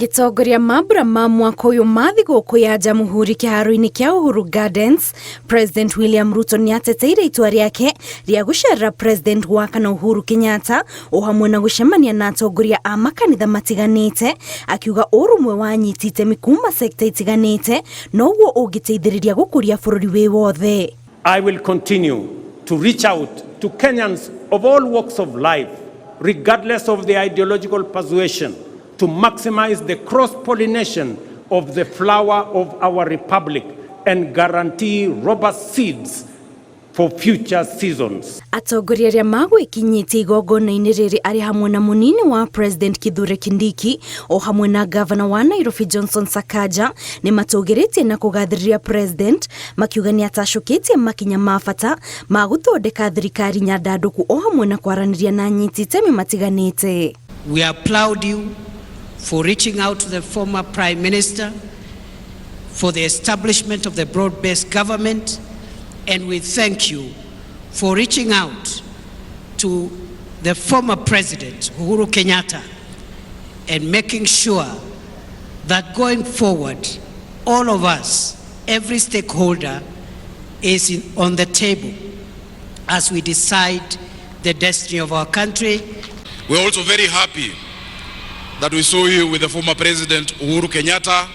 Agĩtongoria mambura ma mwaka ũyũ ma thigũkũ ya Jamhuri kĩharo-inĩ kĩa Uhuru Gardens, President William Ruto nĩ ateteire itua rĩake rĩa gũcerera President wa kana Uhuru Kenyatta o hamwe na gũcemania na atongoria a makanitha matiganĩte, akiuga ũrũmwe wa anyiti itemi kuma sekta itiganĩte noguo ũngĩteithĩrĩria gũkũria bũrũri wĩ wothe. I will continue to reach out to Kenyans of all walks of life, regardless of their ideological persuasion, to maximize the cross-pollination of the flower of our republic and guarantee robust seeds for future seasons. Atongoria arĩa magwĩkinyĩtie igongona-inĩ rĩrĩ arĩ hamwe na mũnini wa President Kithure Kindiki o hamwe na gavana wa Nairobi Johnson Sakaja nĩ matũgĩrĩtie na kũgathĩrĩria President makiuga nĩ atacũkĩtie makinya ma bata ma gũthondeka thirikari nyandandũku o hamwe na kwaranĩria na anyiti itemi matiganĩte. We applaud you for reaching out to the former Prime Minister for the establishment of the broad-based government, and we thank you for reaching out to the former President, Uhuru Kenyatta, and making sure that going forward, all of us, every stakeholder, is on the table as we decide the destiny of our country. We're also very happy that we saw you with the former President Uhuru Kenyatta.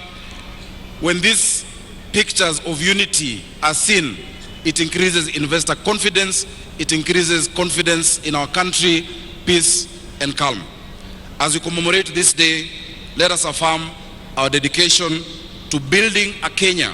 When these pictures of unity are seen, it increases investor confidence, it increases confidence in our country, peace and calm. As we commemorate this day, let us affirm our dedication to building a Kenya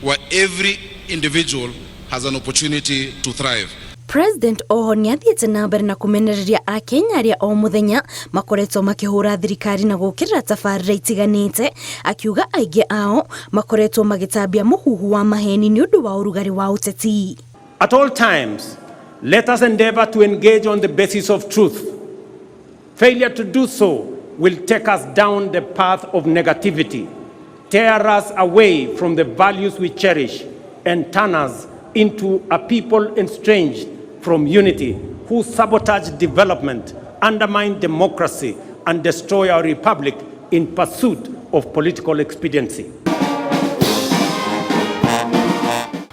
where every individual has an opportunity to thrive. President oho nĩ athiĩte na mbere na kũmenereria akenya arĩa o mũthenya makoretwo makĩhũra thirikari na gũkĩrĩra tabarĩra itiganĩte, akiuga aingĩ ao makoretwo magĩtambia mũhuhu wa maheni nĩ ũndũ wa ũrugarĩ wa ũteti. At all times, let us endeavor to engage on the basis of truth. Failure to do so will take us down the path of negativity, tear us away from the values we cherish, and turn us into a people estranged from unity who sabotage development, undermine democracy, and destroy our republic in pursuit of political expediency.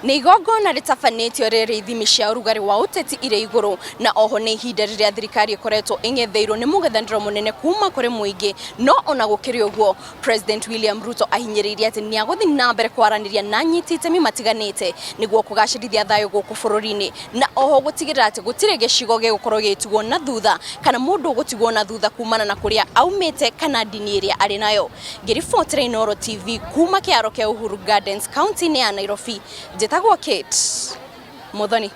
Nĩ igongona rĩtabanĩtio rĩrĩ ithimi cia ũrugarĩ wa ũteti irĩ igũrũ, na oho nĩ ihinda rĩrĩa thirikari ĩkoretwo ĩng'etheirwo nĩ mũng'ethanĩro mũnene kuma kũrĩ mũingĩ. No ona gũkĩrĩ ũguo, President William Ruto ahinyĩrĩirie atĩ nĩ agũthiĩ na mbere kwaranĩria na anyiti itemi matiganĩte nĩguo kũgacĩrithia thayũ gũkũ bũrũri-inĩ, na oho gũtigĩrĩra atĩ gũtirĩ gĩcigo gĩgũkorwo gĩgĩtigwo na thutha kana mũndũ ũgũtigwo na thutha kumana na kũrĩa aumĩte kana ndini ĩrĩa arĩ nayo. Ngĩribotera Inooro TV kuma kĩharo kĩa Uhuru Gardens kaunti-inĩ ya Nairobi, njĩtagwo Kate Muthoni.